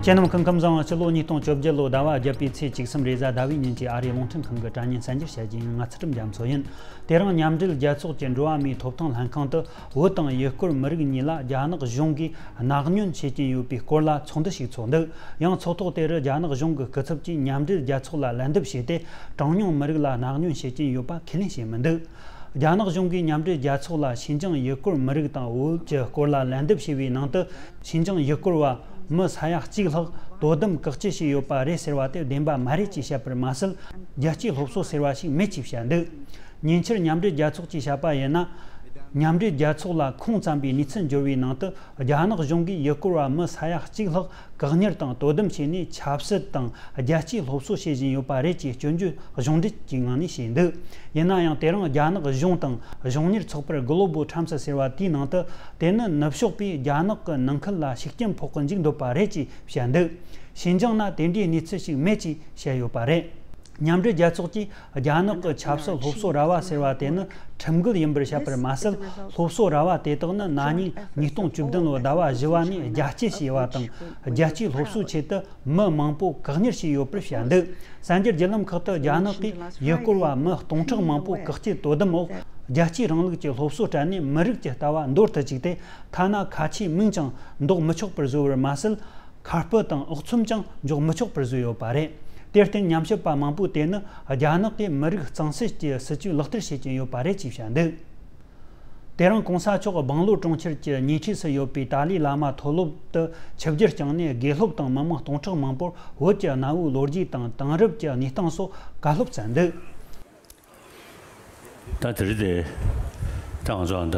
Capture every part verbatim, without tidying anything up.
ཁྱེད་རྣམས་སྐུ་ཁམས་བཟང་། སྤྱི་ལོ་ཉིས་སྟོང་བཅོ་བརྒྱད་ལོའི་ཟླ་བ་བརྒྱད་པའི་ཚེས་བཅུ་གསུམ་རེས་གཟའ་ཟླ་བའི་ཉིན་གྱི་ཨ་རིའི་རླུང་འཕྲིན་ཁང་གི་དྲ་བརྙན་གསར་འགྱུར་བཤད་རྒྱུ་ཡིན། ང་ཚུལ་ཁྲིམས་རྒྱ་མཚོ་ཡིན། དེ་རིང་མཉམ་འབྲེལ་རྒྱལ་ཚོགས་ཀྱི་འགྲོ་བ་མིའི་ཐོབ་ཐང་ལྷན་ཁང་དུ་བོད་དང་ཡུལ་སྐོར་མི་རིགས་གཉིས་ལ་རྒྱ་ནག་གཞུང་གིས་མནའ་སྨྱོན་བྱེད་ཀྱིན་ཡོད་པའི་སྐོར་ལ་ཚོགས་འདུ་ཞིག་ཚོགས་འདུག། ཡང་ཚོགས་ཐོག་དེ་རུ་རྒྱ་ནག་གཞུང་གི་སྐུ་ཚབ་ཀྱིས་མཉམ་འབྲེལ་རྒྱལ་ཚོགས་ལ་ལན་འདེབས་བྱས་ཏེ། གྲངས་ཉུང་མི་རིགས་ལ་མནའ་སྨྱོན་བྱེད་ཀྱིན་ཡོད་པ་ཁས་ལེན་བྱས་མི་འདུག། རྒྱ་ནག་གཞུང་གིས་མཉམ་འབྲེལ་རྒྱལ་ཚོགས་ལ་ཤིན་ཅང་ཡུལ་སྐོར་མི་རིགས་དང་བོད་ཀྱི་སྐོར་ལ་ལན་འདེབས་བྱས་པའི་ནང་དུ། ཤིན་ཅང་ཡུལ་སྐོར་བ་མི་ས་ཡ་གཅིག་ལྷག་དོ་དམ་བཀག་སྐྱིལ་བྱས་ཡོད་པ་རེད་ཟེར་བ་དེ་བདེན་པ་མ་རེད་ཅེས་བཤད་པར་མ་ཟད། རྒྱལ་སྤྱིའི་སློབ་གསོ་ཟེར་བ་ཞིག་མེད་ཅེས་བཤད་འདུག། ཉེ་ཆར་མཉམ་འབྲེལ་རྒྱལ་ཚོགས་ཀྱིས་བཤད་པ་ཡིན་ན། མཉམ་འབྲེལ་རྒྱལ་ཚོགས་ལ་ཁོང་བརྩམས་པའི་གནས་ཚུལ་འབྱོར་བའི་ནང་དུ། རྒྱ་ནག་གཞུང་གིས་ཡུལ་སྐོར་བ་མི་ས་ཡ་གཅིག་ལྷག་བཀག་ཉར་དང་དོ་དམ་བྱས་ནས་ཆབ་སྲིད་དང་རྒྱལ་སྤྱིའི་སློབ་གསོ་བྱེད་བཞིན་ཡོད་པ་རེད་ཅེས་སྐྱོན་བརྗོད་གཞུང་འབྲེལ་གྱི་ངང་ནས་བྱས་འདུག། ཡིན་ན་ཡང་དེ་རིང་རྒྱ་ནག་གཞུང་དང་གཞུང་གཉེར་ཚོགས་པར་Global Times ཟེར་བ་དེའི་ནང་དུ། དེ་ནི་ནུབ་ཕྱོགས་པས་རྒྱ་ནག་གི་ནང་ཁུལ་ལ་ཤུགས་རྐྱེན་ཕོག་གི་འཇུག་འདོད་པ་རེད་ཅེས་བཤད་འདུག། ཤིན་ཅང་ན་དེ་འདྲའི་གནས་ཚུལ་ཞིག་མེད་ཅེས་བཤད་ཡོད་པ་རེད། མཉམ་འབྲེལ་རྒྱལ་ཚོགས་ཀྱིས་རྒྱ་ནག་གི་ཆབ་སྲིད་སློབ་གསོ་ར་བ་ཟེར་བ་དེ་ནི་ཁྲིམས་འགལ་ཡིན་པར་བཤད་པར་མ་ཟད། སློབ་གསོ་ར་བ་དེ་དག་ནི་ན་ནིང་ཉིས་སྟོང་བཅུ་བདུན་ལོའི་ཟླ་བ་བཞི་བ་ནས་རྒྱ་སྐྱེད་བྱས་པ་དང་། རྒྱལ་སྤྱིའི་སློབ་གསོའི་ཆེད་དུ་མི་མང་པོ་བཀག་ཉར་བྱས་ཡོད་པར་བཤད་འདུག། གསར་འགྱུར་བརྒྱུད་ལམ་ཁག་ཏུ་རྒྱ་ནག་གིས་ཡུལ་སྐོར་བ་མི་སྟོང་ཕྲག་མང་པོ་བཀག་སྐྱིལ་དོ་དམ་འོག་རྒྱལ་སྤྱིའི་རིང་ལུགས་ཀྱི་སློབ་གསོ་སྤྲད་ནས་མི་རིགས་ཀྱི་ལྟ་བ་འདོར་དུ་བཅུག་སྟེ། ཐ་ན་ཁ་ཆེའི་མིང་ཀྱང་འདོགས་མི་ཆོག་པར་བཟོས་པར་མ་ཟད། ཁ་སྤུ་དང་ཨོག་ཚོམ་ཀྱང་འཇོག་མི་ཆོག་པར་བཟོས་ཡོད་པ་རེད། དེར་བརྟེན་ཉམས་ཞིབ་པ་མང་པོས་དེ་ནི་རྒྱ་ནག་གིས་མི་རིགས་གཙང་སེལ་གྱི་སྲིད་ཇུས་ལག་བསྟར་བྱེད་ཀྱིན་ཡོད་པ་རེད་ཅེས་བཤད་འདུག། དེ་རིང་གོང་ས་མཆོག་སྦང་ལོར་གྲོང་ཁྱེར་གྱི་ཉེ་འཁྲིས་སུ་ཡོད་པའི་ཏཱ་ལའི་བླ་མ་མཐོ་སློབ་ཏུ་ཆིབས་བསྒྱུར་བསྐྱངས་ནས། དགེ་སློབ་དང་མི་མང་སྟོང་ཕྲག་མང་པོར་བོད་ཀྱི་གནའ་བོའི་ལོ་རྒྱུས་དང་དེང་རབས་ཀྱི་གནས་སྟངས་སོགས་བཀའ་སློབ་སྩལ་འདུག། ད་དེ་རིང་དེ་ད་ང་ཚོ་ཨ་ད་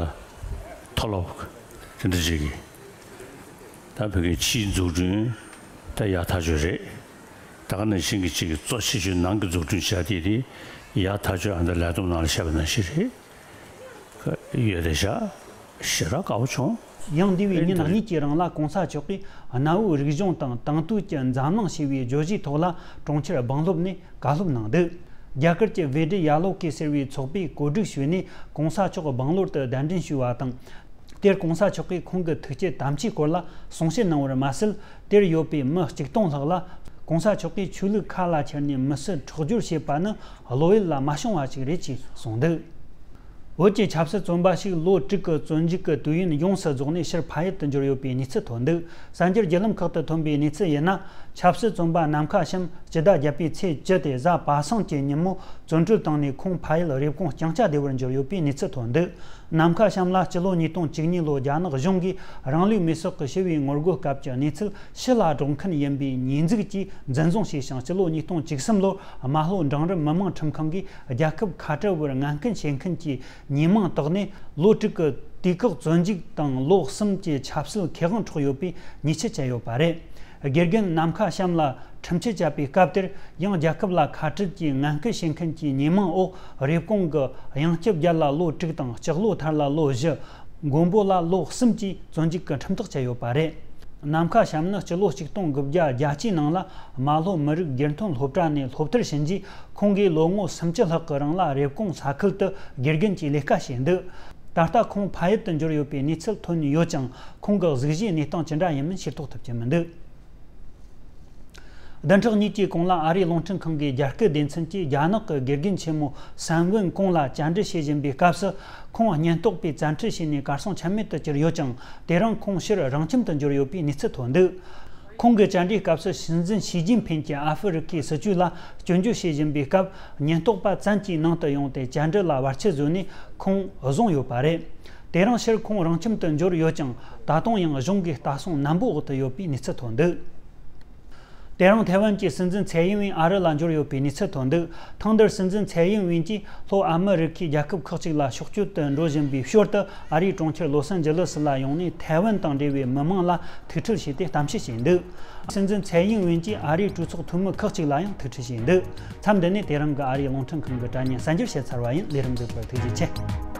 མཐོ་སློབ་དེ་འདྲ་ཅིག་གི་ད་བོད་ཀྱི་ཕྱིའི་འཛུགས་སྐྲུན་ད་ཡག་ཐག་ཆོད་རེད། ད་ག་ནང་བཞིན་གྱི་ཅིག་གི་གཙོ་ཆེ་ཤོས་ནང་གི་འཛུགས་སྐྲུན་བྱ་དེ་དེ་ཡག་ཐག་ཆོད་ཨ་ད་ལས་བསྡོམས་ནང་ལ་བཤད་པ་ནང་བཞིན་རེད། ཡོད་རེད་ཤག་ཞེ་དྲག་དགའ་བོ་བྱུང་། ཡང་འདས་པའི་ཉིན་གཉིས་ཀྱི་རིང་ལ་གོང་ས་མཆོག་གིས་གནའ་བོའི་རིག་གཞུང་དང་དེང་དུས་ཀྱི་འཛམ་གླིང་ཞེས་པའི་བརྗོད་གཞིའི་ཐོག་ལ་གྲོང་ཁྱེར་སྦང་ལྷོབ་ནས་བཀའ་སློབ་གནང་འདུག། རྒྱ་གར་གྱི་བེ་ཌི་ཡ་ལོ་ཀེ་ཟེར་བའི་ཚོགས་པས་གོ་སྒྲིག་ཞུས་ནས་གོང་ས་མཆོག་སྦང་ལོར་དུ་གདན་འདྲེན་ཞུས་པ་དང་། དེར་གོང་ས་མཆོག་གིས་ཁོང་གི་ཐུགས་བསྐྱེད་དམ་བཅའི་སྐོར་ལ་གསུང་བཤད་གནང་བར་མ་ཟད། དེར་ཡོད་པའི་མི་གཅིག་སྟོང་ལྷག་ལ་གོང་ས་མཆོག་གིས་ཆོས་ལུགས་ཁ་ལ་འཁྱེར་ནས་མི་སེར་འཕྲོག་སྦྱོར་བྱས་པ་ནི་བློ་ཡུལ་ལ་མ་བྱུང་བ་ཞིག་རེད་ཅེས་གསུངས་འདུག། བོད་ཀྱི་ཆབ་སྲིད་བཙོན་པ་ཞིག་ལོ་དྲུག་གི་བཙོན་འཇུག་གི་དུས་ཡུན་ཡོངས་སུ་རྫོགས་ནས་ཕྱིར་ཕ་ཡུལ་དུ་འབྱོར་ཡོད་པའི་གནས་ཚུལ་ཐོན་འདུག། གསར་འགྱུར་བརྒྱུད་ལམ་ཁག་ཏུ་ཐོན་པའི་གནས་ཚུལ་ཡིན་ན། ཆབ་སྲིད་བཙོན་པ་ནམ་མཁའ་བྱམས་སྤྱི་ཟླ་བརྒྱད་པའི་ཚེས་བཅུ་སྟེ་གཟའ་པ་སངས་ཀྱི་ཉིན་མོ་བཙོན་གྲོལ་བཏང་ནས་ཁོང་ཕ་ཡུལ་རེབ་གོང་ལྕང་སྐྱ་སྡེ་བར་འབྱོར་ཡོད་པའི་གནས་ཚུལ་ཐོན་འདུག། ནམ་མཁའ་བྱམས་ལ་སྤྱི་ལོ་ཉིས་སྟོང་བཅུ་གཉིས་ལོ་རྒྱ་ནག་གཞུང་གིས་རང་ལུས་མེར་སྲེག་གི་ཞི་བའི་ངོ་རྒོལ་སྐབས་ཀྱི་གནས་ཚུལ་ཕྱི་ལ་སྒྲོག་མཁན་ཡིན་པའི་ཉེས་འཛུགས་ཀྱིས་འཛིན་བཟུང་བྱས་ཤིང་། སྤྱི་ལོ་ཉིས་སྟོང་བཅུ་གསུམ་ལོར་རྨ་ལྷོ་འབྲིང་རིམ་མི་དམངས་ཁྲིམས་ཁང་གིས་རྒྱལ་ཁབ་ཁ་བྲལ་བར་ངན་སྐུལ་བྱེད་མཁན་གྱི་ཉེས་མིང་བཏགས་ནས། ལོ་དྲུག་གི་དུས་བཀག་བཙོན་འཇུག་དང་ལོ་གསུམ་གྱི་ཆབ་སྲིད་ཁེ་དབང་འཕྲོག་ཡོད་པའི་ཉེས་ཆད་བཅད་ཡོད་པ་རེད། དགེ་རྒན་ནམ་མཁའ་བྱམས་ལ་ཁྲིམས་ཆད་བཅད་པའི་སྐབས་དེར་ཡང་རྒྱལ་ཁབ་ལ་ཁ་བྲལ་གྱིས་ངན་སྐུལ་བྱེད་མཁན་གྱི་ཉེས་མིང་འོག་རེབ་གོང་གི་གཡང་སྐྱབས་རྒྱལ་ལ་ལོ་དྲུག་དང་། ལྕགས་ལོ་ཐར་ལ་ལོ་བཞི། མགོན་པོ་ལ་ལོ་གསུམ་གྱིས་བཙོན་འཇུག་གི་ཁྲིམས་ཐག་བཅད་ཡོད་པ་རེད། ནམ་མཁའ་བྱམས་ནི་སྤྱི་ལོ་ཆིག་སྟོང་དགུ་བརྒྱ་བརྒྱད་ཅུའི་ནང་ལ་རྨ་ལྷོ་མི་རིགས་སྒེར་ཐོན་སློབ་གྲྭ་ནས་སློབ་མཐར་ཕྱིན་རྗེས། ཁོང་གིས་ལོ་ངོ་སུམ་ཅུ་ལྷག་གི་རིང་ལ་རེབ་གོང་ས་ཁུལ་དུ་དགེ་རྒན་གྱི་ལས་ཀ་བྱས་འདུག། ད་ལྟ་ཁོང་ཕ་ཡུལ་དུ་འབྱོར་ཡོད་པའི་གནས་ཚུལ་ཐོན་ཡོད་ཀྱང་། ཁོང་གི་གཟུགས་གཞིའི་གནས་སྟངས་ཅི་འདྲ་ཡིན་མིན་ཤེས་རྟོགས་ཐུབ་ཀྱི་མི་འདུག། བདུན་ཕྲག་གཉིས་ཀྱི་གོང་ལ་ཨ་རིའི་རླུང་འཕྲིན་ཁང་གིས་རྒྱ་སྐད་སྡེ་ཚན་གྱིས་རྒྱ་ནག་གི་དགེ་རྒན་ཆེན་མོ་སན་ཝུན་ཀོང་ལ་བཅར་འདྲི་བྱེད་བཞིན་པའི་སྐབས་སུ། ཁོང་ཉེན་རྟོག་པས་བཙན་ཁྲིད་བྱས་ནས་གར་སོང་ཆ་མེད་དུ་གྱུར་ཡོད་ཀྱང་། དེ་རིང་ཁོང་ཕྱིར་རང་ཁྱིམ་དུ་འབྱོར་ཡོད་པའི་གནས་ཚུལ་ཐོན་འདུག། ཁོང་གི་བཅར་འདྲིའི་སྐབས་སུ། སྲིད་འཛིན་ཞི་ཅིན་ཕིན་གྱིས་ཨ་ཧྥེ་རི་ཁའི་སྲིད་བྱུས་ལ་སྐྱོན་བརྗོད་བྱེད་བཞིན་པའི་སྐབས། ཉེན་རྟོག་པ་བཙན་གྱིས་ནང་དུ་ཡོང་སྟེ་བཅར་འདྲི་ལ་བར་ཆད་བཟོས་ནས་ཁོང་བཟུང་ཡོད་པ་རེད། དེ་རིང་ཕྱིར་ཁོང་རང་ཁྱིམ་དུ་འབྱོར་ཡོད་ཀྱང་། ད་དུང་ཡང་གཞུང་གི་ལྟ་སྲུང་ནན་པོའི་འོག་ཏུ་ཡོད་པའི་གནས་ཚུལ་ཐོན་འདུག། དེ་རིང་ཐའེ་ཝན་གྱི་སྲིད་འཛིན་ཚའེ་ཡིན་ཝིན་ཨ་རི་ལ་འབྱོར་ཡོད་པའི་གནས་ཚུལ་ཐོན་འདུག། ཐེངས་འདིར་སྲིད་འཛིན་ཚའེ་ཡིན་ཝིན་གྱིས་ལྷོ་ཨ་མི་རི་ཁའི་རྒྱལ་ཁབ་ཁག་ཅིག་ལ་ཕྱོགས་བསྐྱོད་དུ་འགྲོ་བཞིན་པའི་ཞོར་དུ། ཨ་རིའི་གྲོང་ཁྱེར་ལོ་སན་ཇི་ལི་སི་ལ་ཡོང་ནས་ཐའེ་ཝན་དང་འབྲེལ་བའི་མི་མང་ལ་ཐུག་འཕྲད་བྱས་ཏེ་གཏམ་བཤད་བྱས་འདུག། སྲིད་འཛིན་ཚའེ་ཡིན་ཝིན་གྱིས་ཨ་རིའི་གྲོས་ཚོགས་འཐུས་མི་ཁག་ཅིག་ལ་ཡང་ཐུག་འཕྲད་བྱས་འདུག། མཚམས་འདི་ནས་དེ་རིང་གི་ཨ་རིའི་རླུང་འཕྲིན་ཁང་གི་དྲ་བརྙན་གསར་འགྱུར་བཤད་ཚར་བ་ཡིན། ལས་རིམ་འདིའི་བར་ཐུགས་རྗེ་ཆེ།